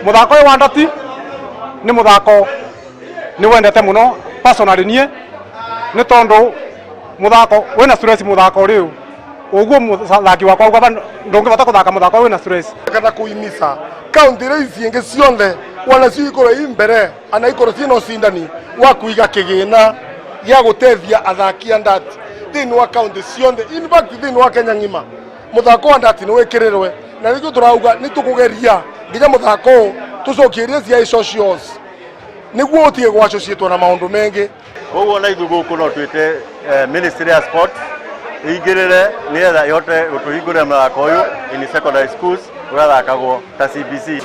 Muthako uyu wa ndati ni muthako ni wendete muno personally nie, ni tondu muthako wina stress. Muthako riu uguo muthaki wakwa uga ndungivota kuthaka muthako wina stress. Kana kuimisa kaunti iria ici ingĩ cionthe wanacio ikorwo i mbere ana ikorwo ciĩna ũcindani wa kuiga kĩgĩna gĩa gũteithia athaki a ndati thĩinĩ wa kaunti cionthe. In fact, thĩinĩ wa Kenya ng'ima mũthako wa ndati nĩ wĩkĩrĩrwe, na nĩkĩo tũrauga nĩ tũkũgeria nginya mũthako ũyũ tũcokie cia socials nĩguo ũtige gwacociĩtwo na maũndũ mengĩ. Koguo na ithuĩ gũkũ no twĩte Ministry ya Sport ĩingĩrĩre nĩgetha ĩhote gũtũhingũrĩra mũthako ũyũ in secondary schools ũrathakagwo ta CBC.